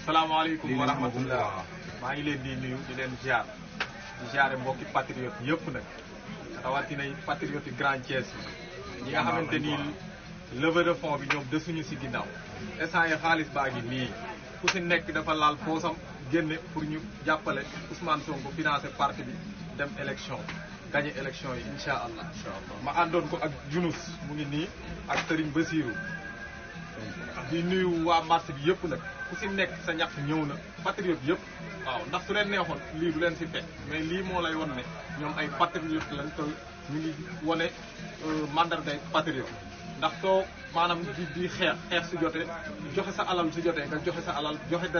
salaamaaleykum wa rahmatullah maa ngi leen di nuyu di leen ziar di ziare mbokki patriote yëpp nag rawatina patriote Grand Thiès ñi nga xamante ni levée de fonds bi ñoom desuñu si ginnaaw instant yi xaalis baa ngi nii ku si nekk dafa laal poosam génne pour ñu jàppale Ousmane Sonko financé parti bi dem élection gagné élection yi incha allah. ma àndoon ko ak Yunus mu ngi nii ak Serigne Bassirou di nuyu waa marché bi yëpp nag ku si nekk sa ñax ñëw na patriote yëpp waaw ndax su leen neexoon lii du leen si fekk mais lii moo lay won ne ñoom ay patriote lañ te ñu ngi wane mandargay patriote ndax soo maanaam di xeex si jotee joxe sa alal si jotee nga joxe sa alal joxe dara